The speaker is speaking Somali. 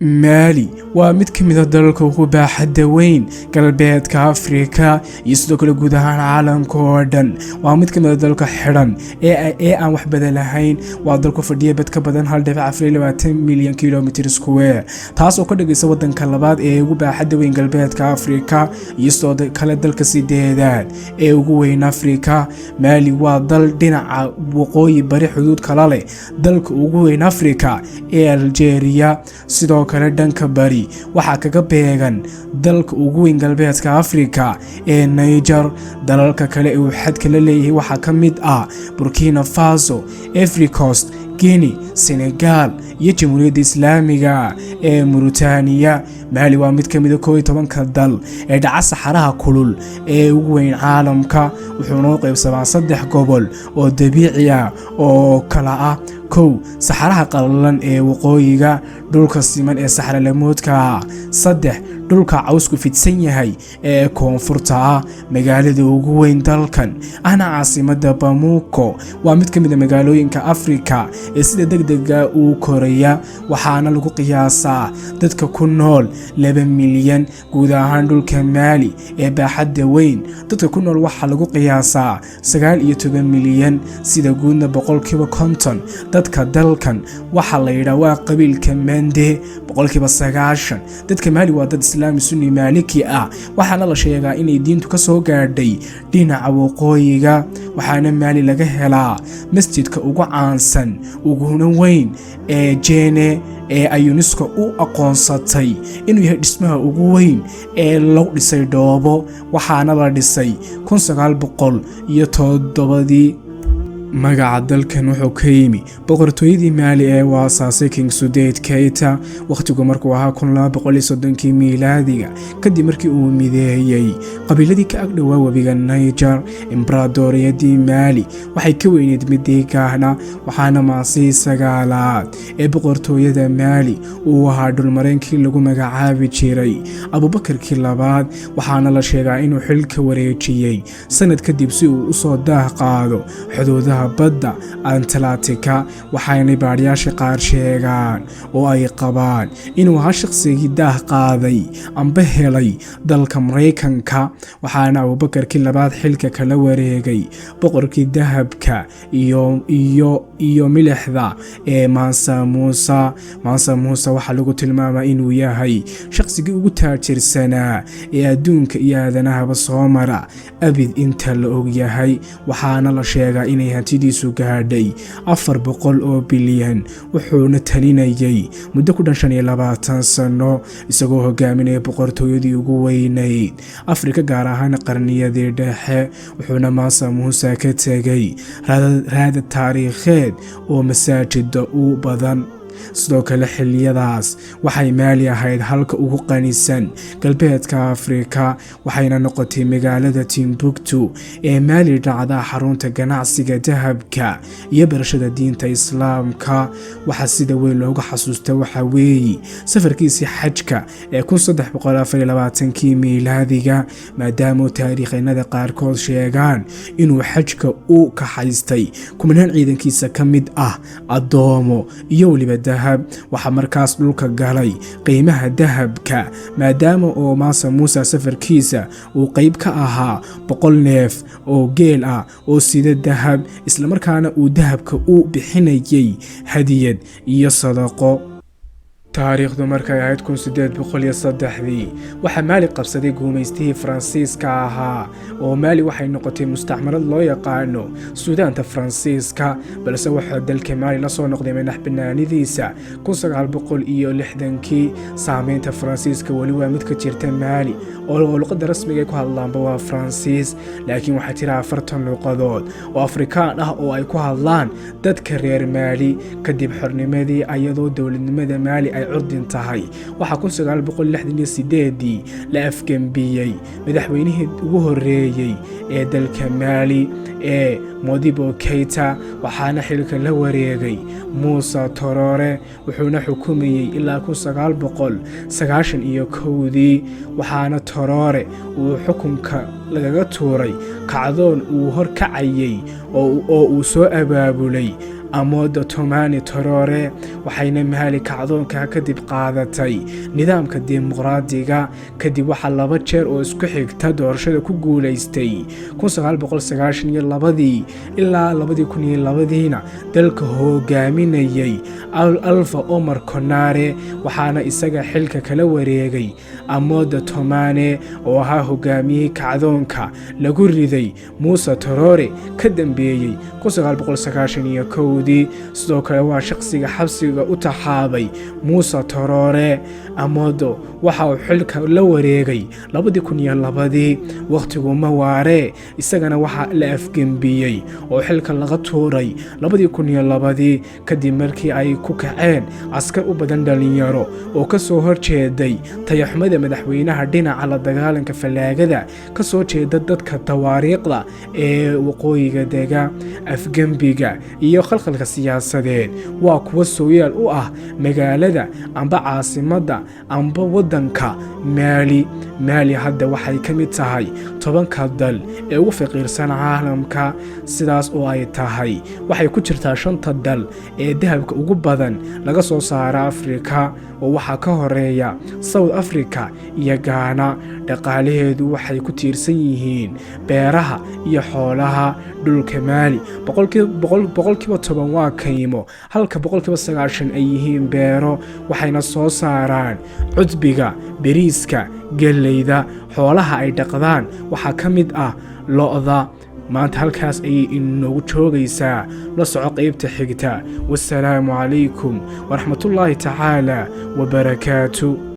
Maali waa mid ka mid a dalalka ugu baaxadda weyn Galbeedka Afrika iyo sidoo kale guud ahaan caalamka oo dhan. Waa mid ka mid a dalalka xidhan ee aan wax badan lahayn. Waa dal ku fadhiya bad ka badan 1.24 milyan kilometer square, taas oo ka dhigaysa wadanka labaad ee ugu baaxadda weyn Galbeedka Afrika iyo sidoo kale dalka sideedaad ee ugu weyn Afrika. Maali waa dal dhinaca waqooyi bari xuduud kala leh dalka ugu weyn Afrika ee Algeria. Sidoo kale dhanka bari waxaa kaga beegan dalka ugu weyn Galbeedka Afrika ee Niger. Dalalka kale ee uu xadka la leeyahay waxaa ka mid ah Burkina Faso, Ivory Coast, Guinea, Senegal iyo Jamhuuriyadda Islaamiga ee Mauritania. Maali waa mid ka mid a 11-ka dal ee dhaca saxaraha kulul ee ugu weyn caalamka, wuxuuna u qaybsamaa saddex gobol oo dabiici ah oo kala ah: kow, saxaraha qalalan ee waqooyiga; dhulka siman ee saxra lamoodka; saddex, dhulka cawsku fidsan yahay ee koonfurta ah. Magaalada ugu weyn dalkan ahna caasimada Bamako waa mid ka mid a magaalooyinka Afrika ee sida degdega uu koraya, waxaana lagu qiyaasaa dadka ku nool 2 milyan. Guud ahaan dhulka Maali ee baaxadda weyn dadka ku nool waxaa lagu qiyaasaa 19 milyan. Sida guudna 50% dadka dalkan waxaa la yidhaa waa qabiilka Mande. 90% dadka Maali waa dad Islaami Sunni Maaliki ah, waxaana la sheegaa inay diintu ka soo gaadhay dhinaca waqooyiga. Waxaana Maali laga helaa masjidka ugu caansan uguna weyn ee Jene ee ay UNESCO u aqoonsatay inuu yahay dhismaha ugu weyn ee lagu dhisay dhoobo, waxaana la dhisay 1907-dii. Magaca dalkan wuxuu ka yimi boqortooyadii Maali ee uu aasaasay King Sundiata Keita wakhtigu markuu ahaa 1230-kii miilaadiga, kadib markii uu mideeyey qabiiladii ka agdhowaa webiga Niger. Imbaraadoriyadii Maali waxay ka weyneyd midii Gaana, waxaana maasihii sagaalaad ee boqortooyada Maali uu ahaa dhulmareenkii lagu magacaabi jiray Abuubakarkii Labaad, waxaana la sheegaa inuu xilka wareejiyey sanad kadib si uu usoo daah qaado xuduudaha badda Antalatika. Waxaanay baadhiyaasha qaar sheegaan oo ay qabaan inuu ahaa shaqsigii daah qaaday amba helay dalka Maraykanka. Waxaana Abuubakarkii Labaad xilka kala wareegay boqorkii dahabka iyo milixda ee Mansa Musa. Mansa Muuse waxaa lagu tilmaamaa inuu yahay shaqsigii ugu taajirsanaa ee adduunka iyo aadanahaba soo mara abid inta la og yahay, waxaana la sheegaa inay hantidiisu gaadhay 400 oo bilyan, wuxuuna talinayay muddo ku dhan 25 sano, isagoo hogaaminaya boqortooyadii ugu weynayd Afrika, gaar ahaan qarniyadii dhexe. Wuxuuna Mansa Muuse ka tegay raadad taariikheed oo masaajida u badan. Sidoo kale xilliyadaas waxay Maali ahayd halka ugu qanisan Galbeedka Afrika, waxayna noqotay magaalada Timbuktu ee Maali dhacda xarunta ganacsiga dahabka iyo barashada diinta Islaamka. Waxaa sida weyn looga xasuusta waxaa weeye safarkiisii xajka ee 1324-kii miilaadiga, maadaama taariikheennada qaarkood sheegaan inuu xajka u kaxaystay kumanaan ciidankiisa ka mid ah, addoomo iyo weliba dahab. Waxaa markaas dhulka galay qiimaha dahabka, maadaama oo Mansa Muuse safarkiisa uu qayb ka ahaa 100 neef oo geel ah oo sida dahab, islamarkaana uu dahabka u bixinayay hadiyad iyo sadaqo. Taariikhdu markay ahayd 1803-dii, waxaa Maali qabsaday guumaystihii Faransiiska ahaa, oo Maali waxay noqotay mustacmarad loo yaqaano Suudaanta Faransiiska. Balse waxaa dalka Maali la soo noqday madax banaanidiisa 1960-kii. Saameynta Faransiiska weli waa mid ka jirta Maali, oo luqadda rasmiga ay ku hadlaanba waa Faransiis, laakiin waxaa jira 40 luqadood oo Afrikaan ah oo ay ku hadlaan dadka reer Maali. Kadib xornimadii, ayadoo dowladnimada Maali ay curdin tahay. Waxaa 1968-dii la afgembiyey madaxweynihii ugu horeeyey ee dalka Maali ee Modibo Keita, waxaana xilka la wareegay Muuse Torore, wuxuuna xukumayey ilaa 1991-dii. Waxaana Torore uu xukunka lagaga tuuray kacdoon uu horkacayey oo uu soo abaabulay Amodo Tomani Torore. Waxayna Maali kacdoonka kadib qaadatay nidaamka dimuqraadiga. Kadib waxaa laba jeer oo isku xigta doorashada ku guulaystay 1992-dii ilaa 2002-diina dalka hogaaminayay Alfa Omar Konare. Waxaana isaga xilka kala wareegay Amoda Tomane oo ahaa hogaamiyihii kacdoonka lagu riday Muuse Torore ka dambeeyey 1991-dii. Sidoo kale waa shaqsiga xabsiga u taxaabay Muuse Torore. Amodo waxa uu xilka la wareegay 2002-dii. Wakhtigu ma waaree, isagana waxaa la afgembiyey oo xilka laga tuuray 2002-dii, kadib markii ay ku kaceen askar u badan dhalinyaro oo ka soo horjeeday tayaxumada madaxweynaha dhinaca la dagaalanka fallaagada ka soo jeeda dadka tawaariikhda ee waqooyiga dega. Afgembiga iyo khalkhalka siyaasadeed waa kuwa sooyaal u ah magaalada amba caasimadda amba waddanka Maali. Maali hadda waxay ka mid tahay 10-ka dal ee ugu faqiirsan caalamka. Sidaas oo ay tahay, waxay ku jirtaa shanta dal ee dahabka ugu badan laga soo saara Afrika, oo waxaa ka horeeya South Africa iyo Gaana. Dhaqaalaheedu waxay ku tiirsan yihiin beeraha iyo xoolaha. Dhulka Maali 10% waa kaymo, halka 90% ay yihiin beero. Waxayna soo saaraan cudbiga, beriiska, galleyda. Xoolaha ay dhaqdaan waxaa ka mid ah lo'da. Maanta halkaas ayay inoogu joogaysaa. La soco qaybta xigta. Wasalaamu calaykum waraxmatullaahi tacaala wabarakaatu.